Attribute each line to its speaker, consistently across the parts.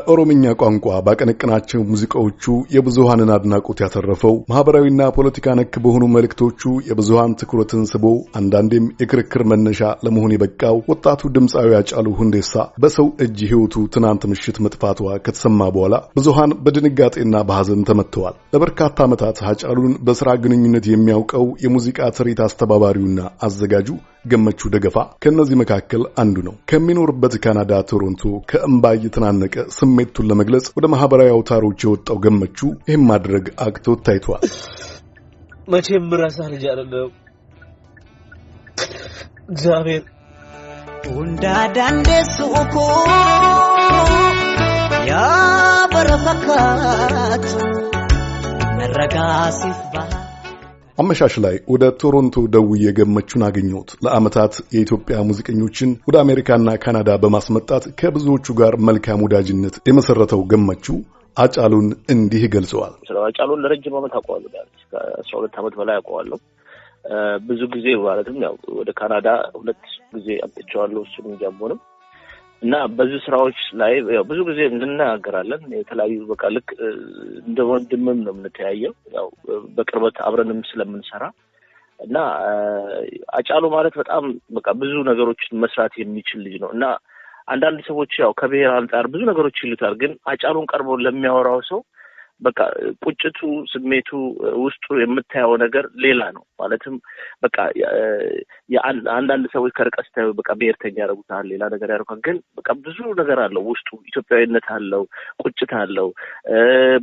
Speaker 1: በኦሮምኛ ቋንቋ ባቀነቀናቸው ሙዚቃዎቹ የብዙሃንን አድናቆት ያተረፈው፣ ማህበራዊና ፖለቲካ ነክ በሆኑ መልእክቶቹ የብዙሃን ትኩረትን ስቦ አንዳንዴም የክርክር መነሻ ለመሆን የበቃው ወጣቱ ድምፃዊ ሃጫሉ ሁንዴሳ በሰው እጅ ሕይወቱ ትናንት ምሽት መጥፋቷ ከተሰማ በኋላ ብዙሃን በድንጋጤና በሐዘን ተመትተዋል። ለበርካታ ዓመታት ሃጫሉን በሥራ ግንኙነት የሚያውቀው የሙዚቃ ትርኢት አስተባባሪውና አዘጋጁ ገመቹ ደገፋ ከእነዚህ መካከል አንዱ ነው። ከሚኖርበት ካናዳ ቶሮንቶ ከእምባ እየተናነቀ ስሜቱን ለመግለጽ ወደ ማህበራዊ አውታሮች የወጣው ገመቹ ይህም ማድረግ አቅቶት ታይቷል።
Speaker 2: መቼም ምረሳህ ልጅ አይደለም። እግዚአብሔር
Speaker 3: Hundaa dandeessu koo yaa bara fakkaatu narragaasiif baha.
Speaker 1: አመሻሽ ላይ ወደ ቶሮንቶ ደውዬ ገመቹን አገኘሁት። ለዓመታት የኢትዮጵያ ሙዚቀኞችን ወደ አሜሪካና ካናዳ በማስመጣት ከብዙዎቹ ጋር መልካም ወዳጅነት የመሰረተው ገመቹ ሃጫሉን እንዲህ ገልጸዋል።
Speaker 4: ሃጫሉን ለረጅም ዓመት አውቀዋለሁ። ቢያንስ ከ12 ዓመት በላይ አውቀዋለሁ። ብዙ ጊዜ ማለትም ያው ወደ ካናዳ ሁለት ጊዜ አምጥቼዋለሁ፣ እሱንም ጃምቦንም። እና በዚህ ስራዎች ላይ ያው ብዙ ጊዜ እንነጋገራለን። የተለያዩ በቃ ልክ እንደ ወንድምም ነው የምንተያየው፣ ያው በቅርበት አብረንም ስለምንሰራ። እና ሃጫሉ ማለት በጣም በቃ ብዙ ነገሮችን መስራት የሚችል ልጅ ነው። እና አንዳንድ ሰዎች ያው ከብሔር አንጻር ብዙ ነገሮች ይሉታል። ግን ሃጫሉን ቀርቦ ለሚያወራው ሰው በቃ ቁጭቱ፣ ስሜቱ፣ ውስጡ የምታየው ነገር ሌላ ነው። ማለትም በቃ አንዳንድ ሰዎች ከርቀት ስታዩ በቃ ብሔርተኛ ያደርጉታል፣ ሌላ ነገር ያደርጉታል። ግን በቃ ብዙ ነገር አለው ውስጡ፣ ኢትዮጵያዊነት አለው፣ ቁጭት አለው።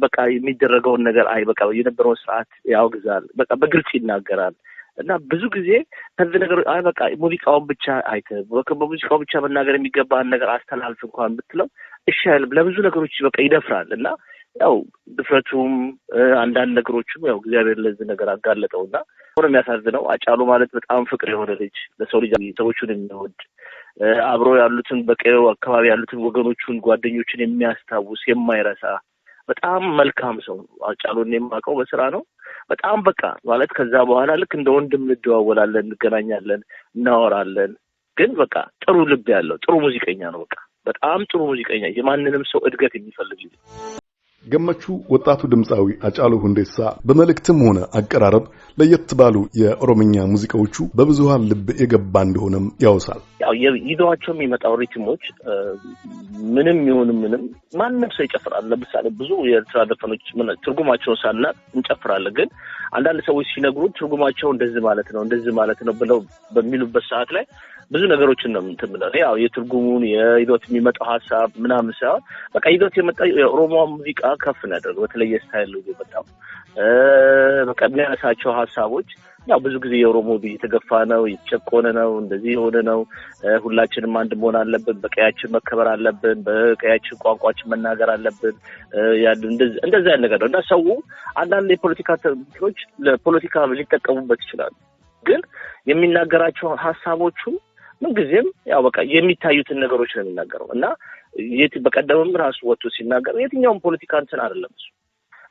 Speaker 4: በቃ የሚደረገውን ነገር አይ በቃ የነበረውን ስርዓት ያወግዛል፣ በቃ በግልጽ ይናገራል። እና ብዙ ጊዜ ከዚህ ነገር አይ በቃ ሙዚቃውን ብቻ አይተህ በሙዚቃው ብቻ መናገር የሚገባህን ነገር አስተላልፍ እንኳን ብትለው እሺ አይልም። ለብዙ ነገሮች በቃ ይደፍራል። እና ያው ድፍረቱም አንዳንድ ነገሮችም ያው እግዚአብሔር ለዚህ ነገር አጋለጠው። እና ሆነ የሚያሳዝነው ሃጫሉ ማለት በጣም ፍቅር የሆነ ልጅ፣ ለሰው ልጅ ሰዎቹን የሚወድ፣ አብሮ ያሉትን በቀየው አካባቢ ያሉትን ወገኖቹን ጓደኞቹን የሚያስታውስ፣ የማይረሳ በጣም መልካም ሰው ነው። ሃጫሉን የማውቀው በስራ ነው። በጣም በቃ ማለት ከዛ በኋላ ልክ እንደ ወንድም እንደዋወላለን፣ እንገናኛለን፣ እናወራለን። ግን በቃ ጥሩ ልብ ያለው ጥሩ ሙዚቀኛ ነው። በቃ በጣም ጥሩ ሙዚቀኛ፣ የማንንም ሰው እድገት የሚፈልግ ልጅ።
Speaker 1: ገመቹ ወጣቱ ድምፃዊ ሃጫሉ ሁንዴሳ በመልእክትም ሆነ አቀራረብ ለየት ባሉ የኦሮምኛ ሙዚቃዎቹ በብዙሃን ልብ የገባ እንደሆነም ያውሳል።
Speaker 4: ያው ይዘዋቸው የሚመጣው rhythm ኦች ምንም ይሁን ምንም ማንም ሰው ይጨፍራል። ለምሳሌ ብዙ የኤርትራ ዘፈኖች ትርጉማቸውን ሳናቅ እንጨፍራለን። ግን አንዳንድ ሰዎች ሲነግሩ ትርጉማቸው እንደዚህ ማለት ነው፣ እንደዚህ ማለት ነው ብለው በሚሉበት ሰዓት ላይ ብዙ ነገሮችን ነው እንትን የምለው። ያው የትርጉሙን የይዞት የሚመጣው ሀሳብ ምናምን ሳይሆን በቃ ይዞት የመጣው የኦሮሞ ሙዚቃ ከፍ ነው ያደረገው። በተለየ style ነው የመጣው። በቃ የሚያነሳቸው ሀሳቦች ያው ብዙ ጊዜ የኦሮሞ እየተገፋ ነው፣ እየተጨቆነ ነው፣ እንደዚህ የሆነ ነው። ሁላችንም አንድ መሆን አለብን፣ በቀያችን መከበር አለብን፣ በቀያችን ቋንቋችን መናገር አለብን። እንደዚህ አይነት ነገር ነው። እና ሰው አንዳንድ የፖለቲካ እንትኖች ለፖለቲካ ሊጠቀሙበት ይችላሉ። ግን የሚናገራቸው ሀሳቦቹ ምንጊዜም ያው በቃ የሚታዩትን ነገሮች ነው የሚናገረው። እና በቀደምም ራሱ ወጥቶ ሲናገር የትኛውም ፖለቲካ እንትን አይደለም እሱ።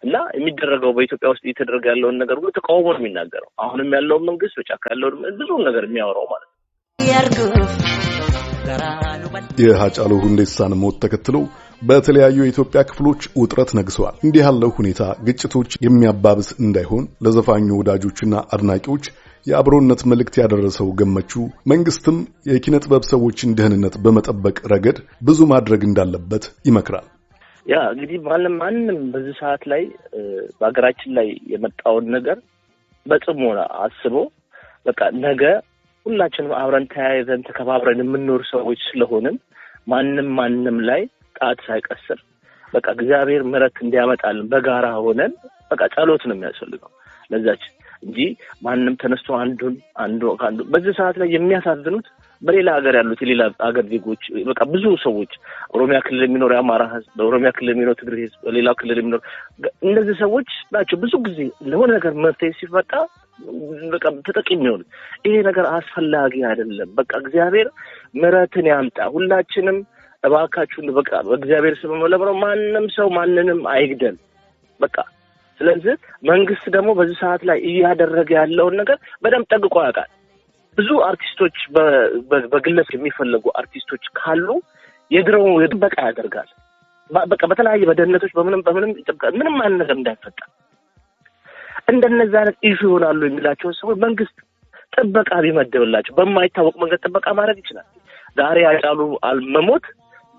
Speaker 4: እና የሚደረገው በኢትዮጵያ ውስጥ እየተደረገ ያለውን ነገር ሁሉ ተቃውሞ ነው የሚናገረው። አሁንም ያለውን መንግስት፣ በጫካ ያለውን ብዙ ነገር የሚያወራው ማለት ነው።
Speaker 1: የሃጫሉ ሁንዴሳን ሞት ተከትሎ በተለያዩ የኢትዮጵያ ክፍሎች ውጥረት ነግሰዋል። እንዲህ ያለው ሁኔታ ግጭቶች የሚያባብስ እንዳይሆን ለዘፋኙ ወዳጆችና አድናቂዎች የአብሮነት መልእክት ያደረሰው ገመቹ መንግስትም የኪነ ጥበብ ሰዎችን ደህንነት በመጠበቅ ረገድ ብዙ ማድረግ እንዳለበት ይመክራል።
Speaker 4: ያ እንግዲህ ማንም ማንም በዚህ ሰዓት ላይ በሀገራችን ላይ የመጣውን ነገር በጽሞና አስቦ በቃ ነገ ሁላችንም አብረን ተያይዘን ተከባብረን የምንኖር ሰዎች ስለሆንን ማንም ማንም ላይ ጣት ሳይቀስር በቃ እግዚአብሔር ምሕረት እንዲያመጣልን በጋራ ሆነን በቃ ጸሎት ነው የሚያስፈልገው ለዛች እንጂ ማንም ተነስቶ አንዱን አንዱ ከአንዱ በዚህ ሰዓት ላይ የሚያሳዝኑት በሌላ ሀገር ያሉት የሌላ ሀገር ዜጎች፣ በቃ ብዙ ሰዎች፣ ኦሮሚያ ክልል የሚኖር የአማራ ሕዝብ፣ በኦሮሚያ ክልል የሚኖር ትግሬ ሕዝብ፣ በሌላው ክልል የሚኖር እነዚህ ሰዎች ናቸው ብዙ ጊዜ ለሆነ ነገር መፍትሄ ሲፈጣ በቃ ተጠቂ የሚሆኑት። ይሄ ነገር አስፈላጊ አይደለም። በቃ እግዚአብሔር ምሕረትን ያምጣ። ሁላችንም እባካችሁን በቃ በእግዚአብሔር ስም ለምነው ማንም ሰው ማንንም አይግደል። በቃ ስለዚህ መንግስት ደግሞ በዚህ ሰዓት ላይ እያደረገ ያለውን ነገር በደንብ ጠንቅቆ ያውቃል። ብዙ አርቲስቶች በግለሰብ የሚፈለጉ አርቲስቶች ካሉ የድሮው ጥበቃ ያደርጋል። በቃ በተለያየ በደህንነቶች በምንም በምንም ምንም አይነት ነገር እንዳይፈጠር እንደነዛ አይነት issue ይሆናሉ የሚላቸውን ሰዎች መንግስት ጥበቃ ቢመደብላቸው በማይታወቅ መንገድ ጥበቃ ማድረግ ይችላል። ዛሬ ሃጫሉ መሞት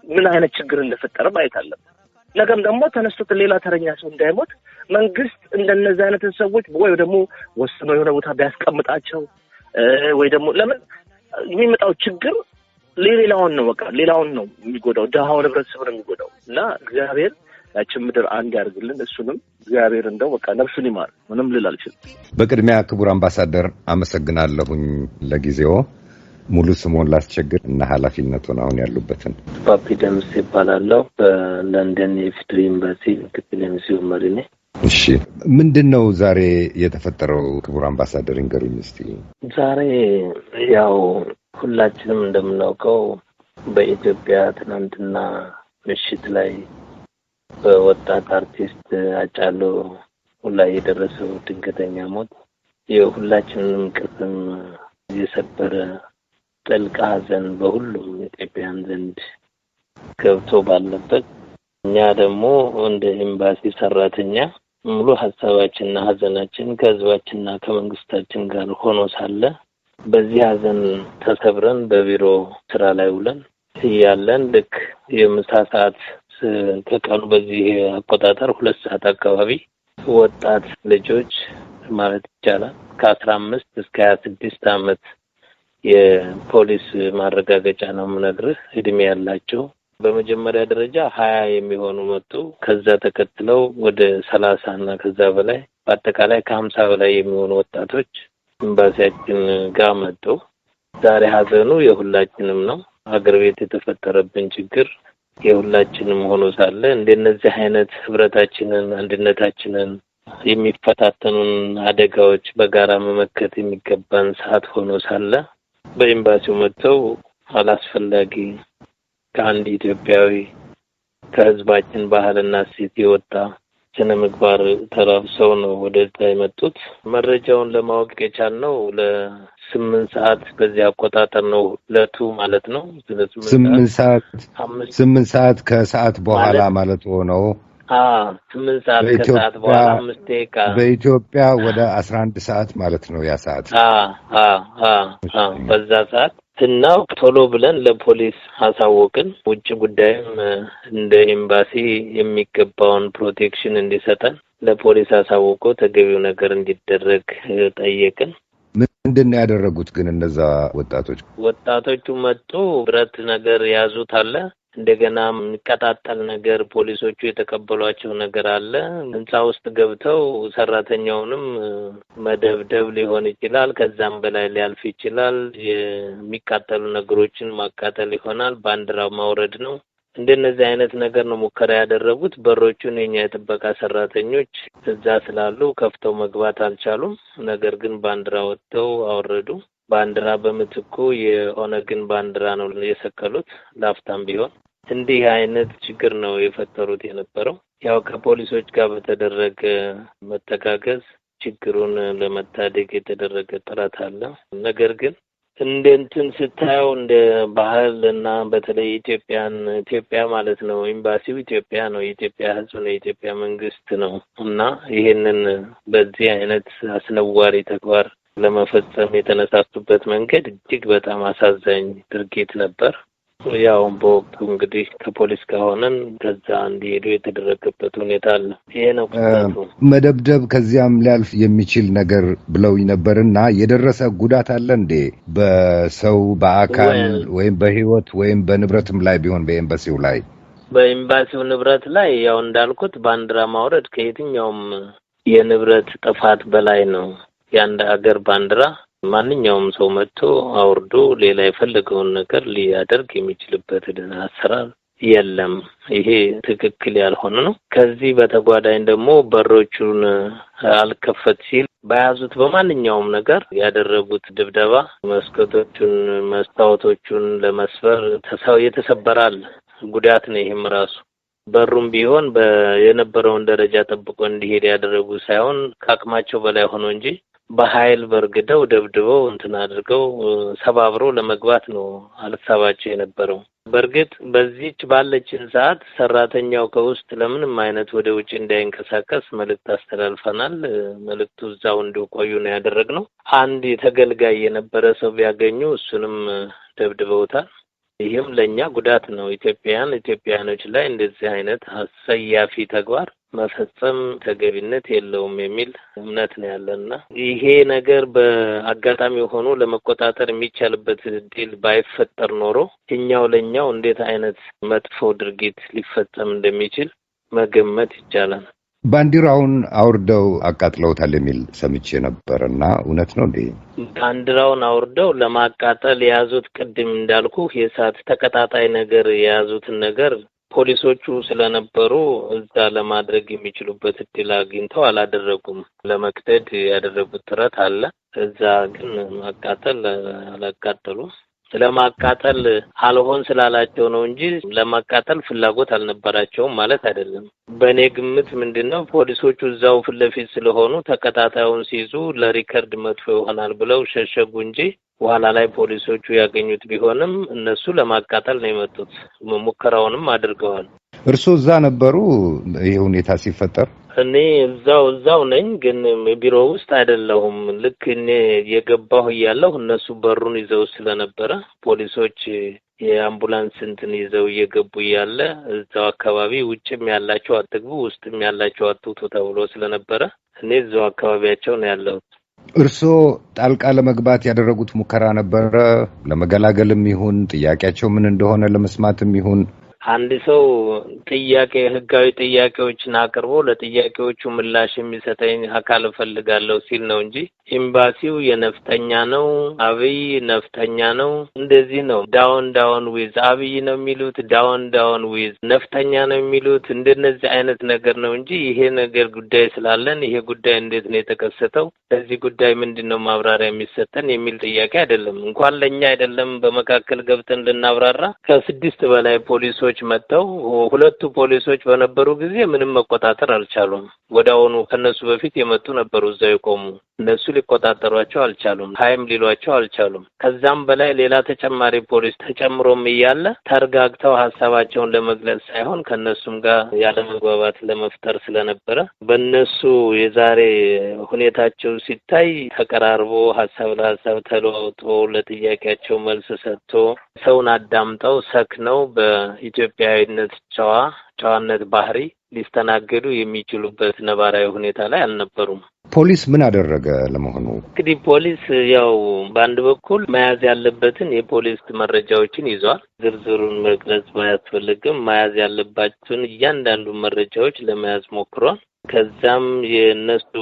Speaker 4: ምን አይነት ችግር እንደፈጠረ ማየት አለብን። ነገም ደግሞ ተነስቶ ሌላ ተረኛ ሰው እንዳይሞት መንግስት እንደነዛ አይነት ሰዎች ወይ ደግሞ ወስኖ የሆነ ቦታ ቢያስቀምጣቸው ወይ ደግሞ ለምን የሚመጣው ችግር ሌላውን ነው፣ በቃ ሌላውን ነው የሚጎዳው፣ ድሃውን ህብረተሰብ ነው የሚጎዳው። እና እግዚአብሔር ያችን ምድር አንድ ያድርግልን። እሱንም እግዚአብሔር እንደው በቃ ነፍሱን ይማር። ምንም ልል አልችልም።
Speaker 5: በቅድሚያ ክቡር አምባሳደር አመሰግናለሁኝ ለጊዜው። ሙሉ ስሞን ላስቸግር እና ኃላፊነቱን አሁን ያሉበትን።
Speaker 6: ፓፒ ደምስ ይባላለሁ። በለንደን የኢፌዴሪ ኤምባሲ ምክትል የሚስዮን መሪ ነኝ።
Speaker 5: እሺ፣ ምንድን ነው ዛሬ የተፈጠረው? ክቡር አምባሳደር ይንገሩኝ እስቲ።
Speaker 6: ዛሬ ያው ሁላችንም እንደምናውቀው በኢትዮጵያ ትናንትና ምሽት ላይ በወጣት አርቲስት ሃጫሉ ላይ የደረሰው ድንገተኛ ሞት የሁላችንንም ቅስም የሰበረ ጥልቅ ሐዘን በሁሉም ኢትዮጵያውያን ዘንድ ገብቶ ባለበት እኛ ደግሞ እንደ ኤምባሲ ሰራተኛ ሙሉ ሀሳባችንና ሐዘናችን ከህዝባችንና ከመንግስታችን ጋር ሆኖ ሳለ በዚህ ሐዘን ተሰብረን በቢሮ ስራ ላይ ውለን እያለን ልክ የምሳ ሰዓት ከቀኑ በዚህ አቆጣጠር 2 ሰዓት አካባቢ ወጣት ልጆች ማለት ይቻላል ከ15 እስከ 26 ዓመት የፖሊስ ማረጋገጫ ነው የምነግርህ እድሜ ያላቸው በመጀመሪያ ደረጃ 20 የሚሆኑ መጡ። ከዛ ተከትለው ወደ 30 እና ከዛ በላይ በአጠቃላይ ከ50 በላይ የሚሆኑ ወጣቶች ኤምባሲያችን ጋር መጡ። ዛሬ ሐዘኑ የሁላችንም ነው። ሀገር ቤት የተፈጠረብን ችግር የሁላችንም ሆኖ ሳለ እንደነዚህ አይነት ህብረታችንን አንድነታችንን የሚፈታተኑን አደጋዎች በጋራ መመከት የሚገባን ሰዓት ሆኖ ሳለ በኤምባሲው መጥተው አላስፈላጊ ከአንድ ኢትዮጵያዊ ከህዝባችን ባህልና እሴት የወጣ ስነ ምግባር ተላብሰው ነው ወደዛ የመጡት። መረጃውን ለማወቅ የቻልነው ለ8 ሰዓት በዚህ አቆጣጠር ነው፣ ለቱ ማለት ነው።
Speaker 5: 8 ሰዓት ከሰዓት በኋላ ማለት ሆነው 8
Speaker 6: ሰዓት ከሰዓት በኋላ 5 ደቂቃ
Speaker 5: በኢትዮጵያ ወደ 11 ሰዓት ማለት ነው ያ ሰዓት።
Speaker 6: በዛ ሰዓት ስናውቅ ቶሎ ብለን ለፖሊስ አሳወቅን። ውጭ ጉዳይም እንደ ኤምባሲ የሚገባውን protection እንዲሰጠን ለፖሊስ አሳውቆ ተገቢው ነገር እንዲደረግ ጠየቅን።
Speaker 5: ምንድን ነው ያደረጉት ግን እነዛ ወጣቶች?
Speaker 6: ወጣቶቹ መጡ፣ ብረት ነገር ያዙት አለ፣ እንደገና የሚቀጣጠል ነገር ፖሊሶቹ የተቀበሏቸው ነገር አለ። ህንጻ ውስጥ ገብተው ሰራተኛውንም መደብደብ ሊሆን ይችላል፣ ከዛም በላይ ሊያልፍ ይችላል። የሚቃጠሉ ነገሮችን ማቃጠል ይሆናል፣ ባንዲራ ማውረድ ነው። እንደነዚህ አይነት ነገር ነው ሙከራ ያደረጉት። በሮቹን የኛ የጥበቃ ሰራተኞች እዛ ስላሉ ከፍተው መግባት አልቻሉም። ነገር ግን ባንዲራ ወጥተው አወረዱ። ባንዲራ በምትኩ የኦነግን ባንዲራ ነው የሰቀሉት። ላፍታም ቢሆን እንዲህ አይነት ችግር ነው የፈጠሩት የነበረው። ያው ከፖሊሶች ጋር በተደረገ መተጋገዝ ችግሩን ለመታደግ የተደረገ ጥረት አለ። ነገር ግን እንደ እንትን ስታየው እንደ ባህል እና በተለይ ኢትዮጵያ ማለት ነው፣ ኤምባሲው ኢትዮጵያ ነው፣ የኢትዮጵያ ሕዝብ ነው፣ የኢትዮጵያ መንግስት ነው እና ይሄንን በዚህ አይነት አስነዋሪ ተግባር ለመፈጸም የተነሳሱበት መንገድ እጅግ በጣም አሳዛኝ ድርጊት ነበር። ያው በወቅቱ እንግዲህ ከፖሊስ ጋር ሆነን ከዛ እንዲሄዱ የተደረገበት ሁኔታ አለ። ይሄ ነው ክስተቱ።
Speaker 5: መደብደብ ከዚያም ሊያልፍ የሚችል ነገር ብለውኝ ነበርና የደረሰ ጉዳት አለ እንዴ? በሰው በአካል ወይም በህይወት ወይም በንብረትም ላይ ቢሆን በኤምባሲው ላይ?
Speaker 6: በኤምባሲው ንብረት ላይ ያው እንዳልኩት ባንዲራ ማውረድ ከየትኛውም የንብረት ጥፋት በላይ ነው። የአንድ ሀገር ባንዲራ ማንኛውም ሰው መጥቶ አውርዶ ሌላ የፈለገውን ነገር ሊያደርግ የሚችልበት አሰራር የለም። ይሄ ትክክል ያልሆነ ነው። ከዚህ በተጓዳኝ ደግሞ በሮቹን አልከፈት ሲል በያዙት በማንኛውም ነገር ያደረጉት ድብደባ መስኮቶቹን፣ መስታወቶቹን ለመስበር የተሰበራል ጉዳት ነው። ይሄም ራሱ በሩም ቢሆን የነበረውን ደረጃ ጠብቆ እንዲሄድ ያደረጉ ሳይሆን ከአቅማቸው በላይ ሆኖ እንጂ በኃይል በርግደው ደብድበው እንትን አድርገው ሰባብሮ ለመግባት ነው ሀሳባቸው የነበረው። በእርግጥ በዚች ባለችን ሰዓት ሰራተኛው ከውስጥ ለምንም አይነት ወደ ውጭ እንዳይንቀሳቀስ መልእክት አስተላልፈናል። መልእክቱ እዛው እንዲቆዩ ነው ያደረግነው። አንድ የተገልጋይ የነበረ ሰው ቢያገኙ እሱንም ደብድበውታል። ይህም ለእኛ ጉዳት ነው። ኢትዮጵያኖች ላይ እንደዚህ አይነት አሰያፊ ተግባር መፈጸም ተገቢነት የለውም የሚል እምነት ነው ያለንና ይሄ ነገር በአጋጣሚ ሆኖ ለመቆጣጠር የሚቻልበት እድል ባይፈጠር ኖሮ እኛው ለኛው እንዴት አይነት መጥፎ ድርጊት ሊፈጸም እንደሚችል መገመት ይቻላል።
Speaker 5: ባንዲራውን አውርደው አቃጥለውታል የሚል ሰምቼ ነበርና እውነት ነው እንዴ?
Speaker 6: ባንዲራውን አውርደው ለማቃጠል የያዙት ቅድም እንዳልኩ የእሳት ተቀጣጣይ ነገር የያዙትን ነገር ፖሊሶቹ ስለነበሩ እዛ ለማድረግ የሚችሉበት እድል አግኝተው አላደረጉም። ለመቅደድ ያደረጉት ጥረት አለ። እዛ ግን ማቃጠል አላቃጠሉም። ለማቃጠል አልሆን ስላላቸው ነው እንጂ ለማቃጠል ፍላጎት አልነበራቸውም ማለት አይደለም። በእኔ ግምት ምንድነው ፖሊሶቹ እዛው ፊት ለፊት ስለሆኑ ተቀጣጣዩን ሲይዙ ለ record መጥፎ ይሆናል ብለው ሸሸጉ እንጂ በኋላ ላይ ፖሊሶቹ ያገኙት ቢሆንም እነሱ ለማቃጠል ነው የመጡት። ሙከራውንም አድርገዋል።
Speaker 5: እርስዎ እዛ ነበሩ ይሄ ሁኔታ ሲፈጠር?
Speaker 6: እኔ እዛው ነኝ፣ ግን ቢሮ ውስጥ አይደለሁም። ልክ እኔ የገባሁ እያለሁ እነሱ በሩን ይዘው ስለነበረ ፖሊሶች የአምቡላንስ እንትን ይዘው እየገቡ እያለ እዛው አካባቢ ውጭም ያላቸው አትግቡ፣ ውስጥም ያላቸው አትውጡ ተብሎ ስለነበረ እኔ እዛው አካባቢያቸው ነው ያለሁት።
Speaker 5: እርስዎ ጣልቃ ለመግባት ያደረጉት ሙከራ ነበረ? ለመገላገልም ይሁን ጥያቄያቸው ምን እንደሆነ ለመስማትም ይሁን?
Speaker 6: አንድ ሰው ጥያቄ ህጋዊ ጥያቄዎችን አቅርቦ ለጥያቄዎቹ ምላሽ የሚሰጠኝ አካል እፈልጋለሁ ሲል ነው እንጂ ኤምባሲው የነፍጠኛ ነው፣ አብይ ነፍጠኛ ነው፣ እንደዚህ ነው፣ down down with አብይ ነው የሚሉት፣ down down with ነፍጠኛ ነው የሚሉት፣ እንደነዚህ አይነት ነገር ነው እንጂ ይሄ ነገር ጉዳይ ስላለን ይሄ ጉዳይ እንዴት ነው የተከሰተው፣ ለዚህ ጉዳይ ምንድነው ማብራሪያ የሚሰጠን የሚል ጥያቄ አይደለም። እንኳን ለኛ አይደለም በመካከል ገብተን ልናብራራ ከ6 በላይ ፖሊሶች መጥተው ሁለቱ ፖሊሶች በነበሩ ጊዜ ምንም መቆጣጠር አልቻሉም። ወዲያውኑ ከነሱ በፊት የመጡ ነበሩ እዛው የቆሙ፣ እነሱ ሊቆጣጠሯቸው አልቻሉም፣ ሃይም ሊሏቸው አልቻሉም። ከዛም በላይ ሌላ ተጨማሪ ፖሊስ ተጨምሮም እያለ ተረጋግተው ሐሳባቸውን ለመግለጽ ሳይሆን ከነሱም ጋር ያለመግባባት ለመፍጠር ስለነበረ በእነሱ የዛሬ ሁኔታቸው ሲታይ ተቀራርቦ ሐሳብ ለሐሳብ ተለዋውጦ ለጥያቄያቸው መልስ ሰጥቶ ሰውን አዳምጠው ሰክነው በኢትዮጵያዊነት ጨዋነት ባህሪ ሊስተናገዱ የሚችሉበት ነባራዊ ሁኔታ ላይ አልነበሩም።
Speaker 5: ፖሊስ ምን አደረገ ለመሆኑ?
Speaker 6: እንግዲህ ፖሊስ ያው በአንድ በኩል መያዝ ያለበትን የፖሊስ መረጃዎችን ይዟል። ዝርዝሩን መግለጽ ባያስፈልግም መያዝ ያለባቸውን እያንዳንዱ መረጃዎች ለመያዝ ሞክሯል። ከዛም የነሱ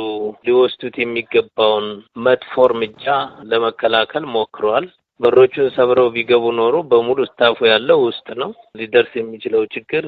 Speaker 6: ሊወስዱት የሚገባውን መጥፎ እርምጃ ለመከላከል ሞክሯል። በሮቹን ሰብረው ቢገቡ ኖሮ በሙሉ ስታፉ ያለው ውስጥ ነው። ሊደርስ የሚችለው ችግር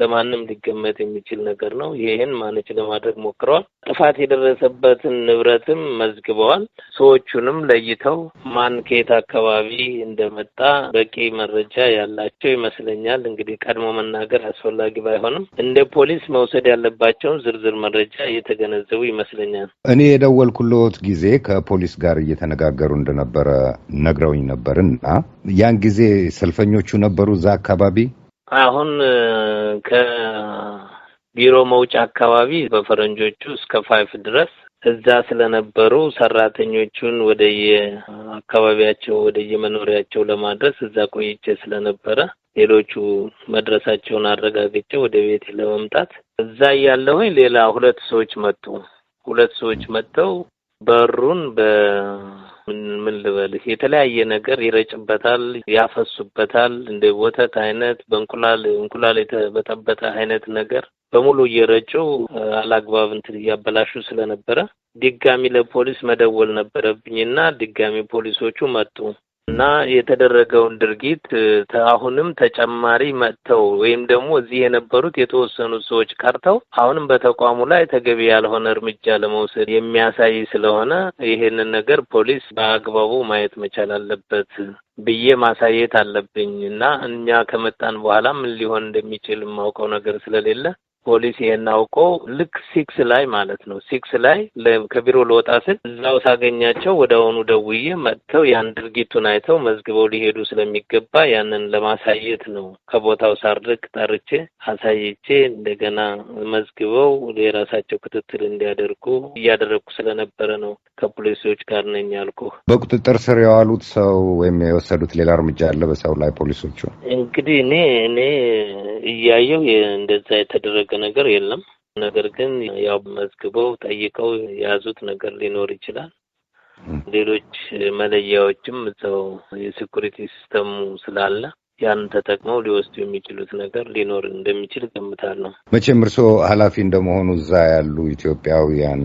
Speaker 6: ለማንም ሊገመት የሚችል ነገር ነው። ይሄን manage ለማድረግ ሞክረዋል። ጥፋት የደረሰበትን ንብረትም መዝግበዋል። ሰዎቹንም ለይተው ማን ከየት አካባቢ እንደመጣ በቂ መረጃ ያላቸው ይመስለኛል። እንግዲህ ቀድሞ መናገር አስፈላጊ ባይሆንም እንደ ፖሊስ መውሰድ ያለባቸውን ዝርዝር መረጃ እየተገነዘቡ ይመስለኛል።
Speaker 5: እኔ የደወልኩልዎት ጊዜ ከፖሊስ ጋር እየተነጋገሩ እንደነበረ ነግረውኝ ነበርና ያን ጊዜ ሰልፈኞቹ ነበሩ እዛ አካባቢ?
Speaker 6: አሁን ከቢሮ መውጫ አካባቢ በፈረንጆቹ እስከ 5 ድረስ እዛ ስለነበሩ ሰራተኞቹን ወደየ አካባቢያቸው ወደየ መኖሪያቸው ለማድረስ እዛ ቆይቼ ስለነበረ ሌሎቹ መድረሳቸውን አረጋግጬ ወደ ቤት ለመምጣት እዛ ያለሁኝ ሌላ ሁለት ሰዎች መጡ። ሁለት ሰዎች መጥተው በሩን ምን ልበልህ የተለያየ ነገር ይረጭበታል፣ ያፈሱበታል። እንደ ወተት አይነት በእንቁላል እንቁላል የተበጠበጠ አይነት ነገር በሙሉ እየረጩ አላግባብ እንትን እያበላሹ ስለነበረ ድጋሚ ለፖሊስ መደወል ነበረብኝና ድጋሚ ፖሊሶቹ መጡ እና የተደረገውን ድርጊት አሁንም ተጨማሪ መጥተው ወይም ደግሞ እዚህ የነበሩት የተወሰኑ ሰዎች ቀርተው አሁንም በተቋሙ ላይ ተገቢ ያልሆነ እርምጃ ለመውሰድ የሚያሳይ ስለሆነ ይሄንን ነገር ፖሊስ በአግባቡ ማየት መቻል አለበት ብዬ ማሳየት አለብኝ እና እኛ ከመጣን በኋላ ምን ሊሆን እንደሚችል የማውቀው ነገር ስለሌለ ፖሊስ ይሄን አውቆ ልክ 6 ላይ ማለት ነው፣ 6 ላይ ከቢሮ ልወጣ ስል እዛው ሳገኛቸው ወዲያውኑ ደውዬ መጥተው ያን ድርጊቱን አይተው መዝግበው ሊሄዱ ስለሚገባ ያንን ለማሳየት ነው። ከቦታው ሳርቅ ጠርቼ አሳይቼ እንደገና መዝግበው የራሳቸው ክትትል እንዲያደርጉ እያደረግኩ ስለነበረ ነው ከፖሊሶች ጋር ነኝ ያልኩ።
Speaker 5: በቁጥጥር ስር የዋሉት ሰው ወይም የወሰዱት ሌላ እርምጃ አለ በሰው ላይ ፖሊሶቹ?
Speaker 6: እንግዲህ እኔ እያየው እንደዛ የተደረገ ነገር የለም። ነገር ግን ያው መዝግበው ጠይቀው የያዙት ነገር ሊኖር ይችላል። ሌሎች መለያዎችም እዛው የ security system ኡ ስላለ ያን ተጠቅመው ሊወስዱ የሚችሉት ነገር ሊኖር እንደሚችል እገምታለሁ።
Speaker 5: መቼም እርስዎ ኃላፊ እንደመሆኑ እዛ ያሉ ኢትዮጵያውያን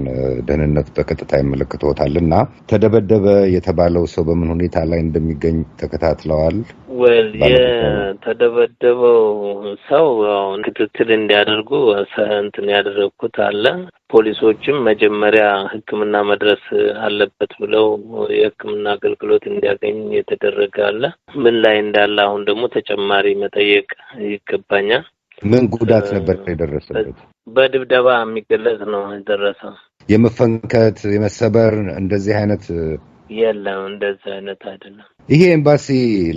Speaker 5: ደህንነት በቀጥታ ይመለከትዎታል እና ተደበደበ የተባለው ሰው በምን ሁኔታ ላይ እንደሚገኝ ተከታትለዋል?
Speaker 6: Well፣ የተደበደበው ሰው አሁን ክትትል እንዲያደርጉ እንትን ያደረግኩት አለ። ፖሊሶችም መጀመሪያ ሕክምና መድረስ አለበት ብለው የሕክምና አገልግሎት እንዲያገኝ የተደረገ አለ። ምን ላይ እንዳለ አሁን ደግሞ ተጨማሪ መጠየቅ ይገባኛል።
Speaker 5: ምን ጉዳት ነበር የደረሰበት?
Speaker 6: በድብደባ የሚገለጽ ነው የደረሰው።
Speaker 5: የመፈንከት፣ የመሰበር እንደዚህ አይነት?
Speaker 6: የለም፣ እንደዚህ አይነት አይደለም።
Speaker 5: ይሄ ኤምባሲ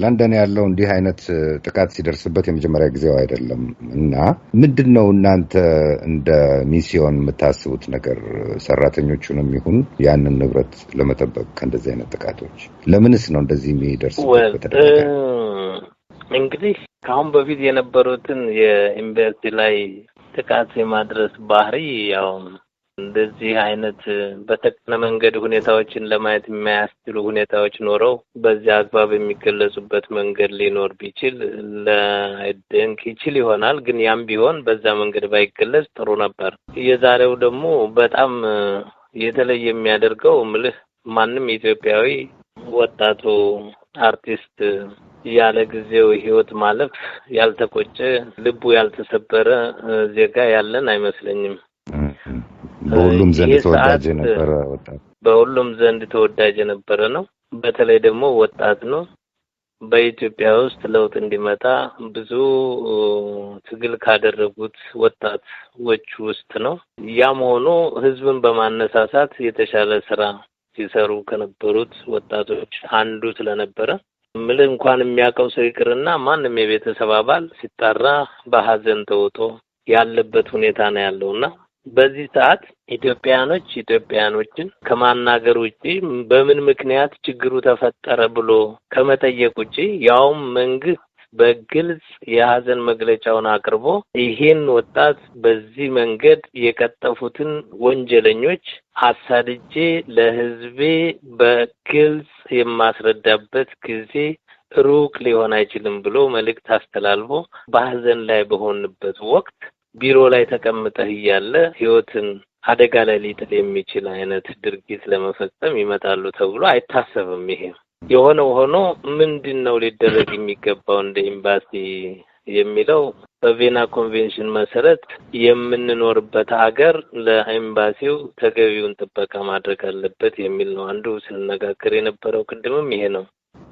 Speaker 5: ለንደን ያለው እንዲህ አይነት ጥቃት ሲደርስበት የመጀመሪያ ጊዜው አይደለም እና ምንድን ነው እናንተ እንደ ሚስዮን የምታስቡት ነገር ሰራተኞቹንም ይሁን ያንን ንብረት ለመጠበቅ ከእንደዚህ አይነት ጥቃቶች? ለምንስ ነው እንደዚህ የሚደርስበት በተደጋጋሚ?
Speaker 6: እንግዲህ ከአሁን በፊት የነበሩትን የኤምባሲ ላይ ጥቃት የማድረስ ባህሪ ያው እንደዚህ አይነት በተቀነ መንገድ ሁኔታዎችን ለማየት የማያስችሉ ሁኔታዎች ኖረው በዚያ አግባብ የሚገለጹበት መንገድ ሊኖር ቢችል ላይደንቅ ይችል ይሆናል። ግን ያም ቢሆን በዛ መንገድ ባይገለጽ ጥሩ ነበር። የዛሬው ደግሞ በጣም የተለየ የሚያደርገው ምልህ ማንም ኢትዮጵያዊ ወጣቱ አርቲስት ያለ ጊዜው ሕይወት ማለፍ ያልተቆጨ፣ ልቡ ያልተሰበረ ዜጋ ያለን አይመስለኝም።
Speaker 5: በሁሉም ዘንድ ተወዳጅ የነበረ ወጣት።
Speaker 6: በሁሉም ዘንድ ተወዳጅ የነበረ ነው። በተለይ ደግሞ ወጣት ነው። በኢትዮጵያ ውስጥ ለውጥ እንዲመጣ ብዙ ትግል ካደረጉት ወጣቶች ውስጥ ነው። ያም ሆኖ ህዝብን በማነሳሳት የተሻለ ስራ ሲሰሩ ከነበሩት ወጣቶች አንዱ ስለነበረ ምል እንኳን የሚያውቀው ሰው ይቅርና ማንም የቤተሰብ አባል ሲጠራ በሀዘን ተውጦ ያለበት ሁኔታ ነው ያለው እና በዚህ ሰዓት ኢትዮጵያኖች ኢትዮጵያኖችን ከማናገር ውጪ፣ በምን ምክንያት ችግሩ ተፈጠረ ብሎ ከመጠየቅ ውጪ፣ ያውም መንግስት በግልጽ የሀዘን መግለጫውን አቅርቦ ይሄን ወጣት በዚህ መንገድ የቀጠፉትን ወንጀለኞች አሳድጄ ለህዝቤ በግልጽ የማስረዳበት ጊዜ ሩቅ ሊሆን አይችልም ብሎ መልእክት አስተላልፎ በሀዘን ላይ በሆንበት ወቅት ቢሮ ላይ ተቀምጠህ እያለ ህይወትን አደጋ ላይ ሊጥል የሚችል አይነት ድርጊት ለመፈጸም ይመጣሉ ተብሎ አይታሰብም። ይሄ የሆነው ሆኖ ምንድን ነው ሊደረግ የሚገባው እንደ ኤምባሲ የሚለው በ Vienna Convention መሰረት የምንኖርበት ሀገር ለኤምባሲው ተገቢውን ጥበቃ ማድረግ አለበት የሚል ነው። አንዱ ስንነጋገር የነበረው ቅድምም ይሄ ነው።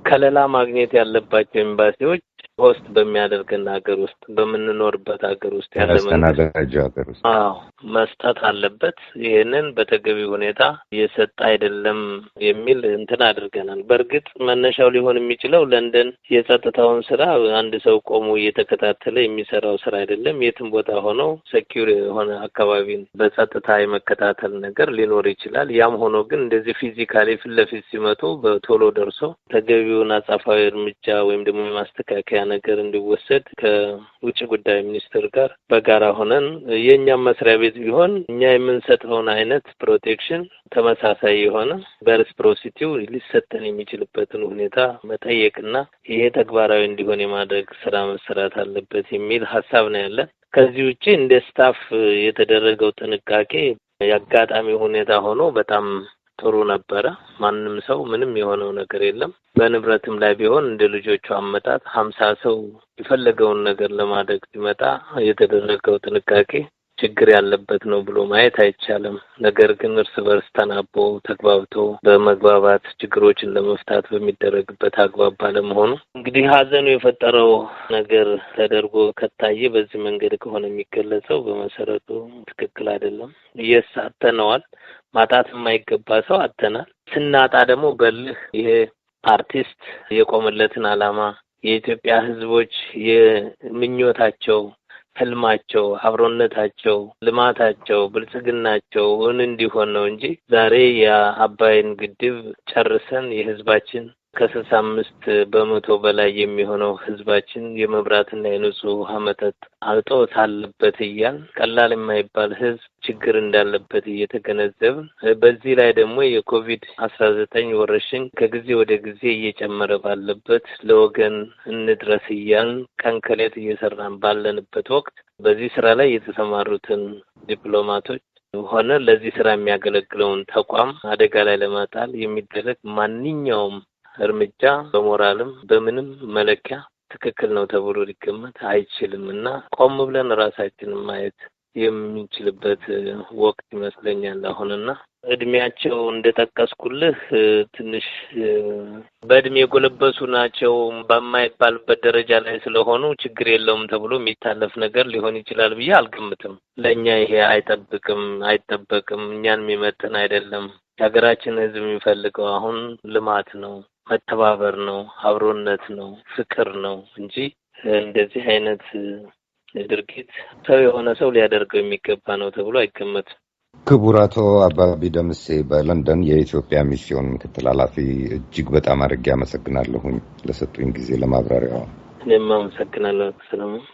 Speaker 6: ከለላ ማግኘት ያለባቸው ኤምባሲዎች host በሚያደርገን ሀገር ውስጥ፣ በምንኖርበት ሀገር ውስጥ ያለ
Speaker 5: መንግስት ሀገር ውስጥ
Speaker 6: አዎ መስጠት አለበት። ይህንን በተገቢ ሁኔታ እየሰጠ አይደለም የሚል እንትን አድርገናል። በእርግጥ መነሻው ሊሆን የሚችለው ለንደን የጸጥታውን ስራ አንድ ሰው ቆሞ እየተከታተለ የሚሰራው ስራ አይደለም። የትም ቦታ ሆነው secure የሆነ አካባቢን በጸጥታ የመከታተል ነገር ሊኖር ይችላል። ያም ሆኖ ግን እንደዚህ physically ፊት ለፊት ሲመጡ በቶሎ ደርሶ ተገቢውን አጸፋዊ እርምጃ ወይም ደግሞ የማስተካከያ ነገር እንዲወሰድ ከውጭ ጉዳይ ሚኒስትር ጋር በጋራ ሆነን የእኛም መስሪያ ቤት ቢሆን እኛ የምንሰጠውን አይነት protection ተመሳሳይ የሆነ በ reciprocity ው ሊሰጠን የሚችልበትን ሁኔታ መጠየቅና ይሄ ተግባራዊ እንዲሆን የማድረግ ስራ መሰራት አለበት የሚል ሀሳብ ነው ያለን። ከዚህ ውጭ እንደ staff የተደረገው ጥንቃቄ የአጋጣሚ ሁኔታ ሆኖ በጣም ጥሩ ነበረ። ማንም ሰው ምንም የሆነው ነገር የለም። በንብረትም ላይ ቢሆን እንደ ልጆቹ አመጣጥ 50 ሰው የፈለገውን ነገር ለማድረግ ሲመጣ የተደረገው ጥንቃቄ ችግር ያለበት ነው ብሎ ማየት አይቻልም። ነገር ግን እርስ በርስ ተናቦ ተግባብቶ በመግባባት ችግሮችን ለመፍታት በሚደረግበት አግባብ ባለመሆኑ እንግዲህ ሀዘኑ የፈጠረው ነገር ተደርጎ ከታየ በዚህ መንገድ ከሆነ የሚገለጸው በመሰረቱ ትክክል አይደለም። አጥተነዋል። ማጣት የማይገባ ሰው አጥተናል። ስናጣ ደግሞ በልህ ይሄ አርቲስት የቆመለትን ዓላማ የኢትዮጵያ ሕዝቦች የምኞታቸው፣ ህልማቸው፣ አብሮነታቸው፣ ልማታቸው፣ ብልጽግናቸው እውን እንዲሆን ነው እንጂ ዛሬ የአባይን ግድብ ጨርሰን የህዝባችን ከ65% በላይ የሚሆነው ህዝባችን የመብራትና የንጹህ ውሃ መጠጥ እጦት አለበት እያል ቀላል የማይባል ህዝብ ችግር እንዳለበት እየተገነዘብን፣ በዚህ ላይ ደግሞ የኮቪድ-19 ወረርሽኝ ከጊዜ ወደ ጊዜ እየጨመረ ባለበት፣ ለወገን እንድረስ እያልን ቀን ከሌት እየሰራን ባለንበት ወቅት በዚህ ስራ ላይ የተሰማሩትን ዲፕሎማቶች ሆነ ለዚህ ስራ የሚያገለግለውን ተቋም አደጋ ላይ ለመጣል የሚደረግ ማንኛውም እርምጃ በሞራልም በምንም መለኪያ ትክክል ነው ተብሎ ሊገመት አይችልም እና ቆም ብለን ራሳችንን ማየት የምንችልበት ወቅት ይመስለኛል አሁንና እድሜያቸው እንደጠቀስኩልህ ትንሽ በእድሜ የጎለበሱ ናቸው በማይባልበት ደረጃ ላይ ስለሆኑ ችግር የለውም ተብሎ የሚታለፍ ነገር ሊሆን ይችላል ብዬ አልገምትም። ለእኛ ይሄ አይጠብቅም አይጠበቅም፣ እኛን የሚመጥን አይደለም። የሀገራችን ሕዝብ የሚፈልገው አሁን ልማት ነው፣ መተባበር ነው፣ አብሮነት ነው፣ ፍቅር ነው እንጂ እንደዚህ አይነት ድርጊት ሰው የሆነ ሰው ሊያደርገው የሚገባ ነው ተብሎ አይገመትም።
Speaker 5: ክቡር አቶ አባቢ ደምሴ፣ በለንደን የኢትዮጵያ ሚስዮን ምክትል ኃላፊ፣ እጅግ በጣም አድርጌ አመሰግናለሁኝ ለሰጡኝ ጊዜ፣ ለማብራሪያው።
Speaker 6: እኔም አመሰግናለሁ ሰለሞን።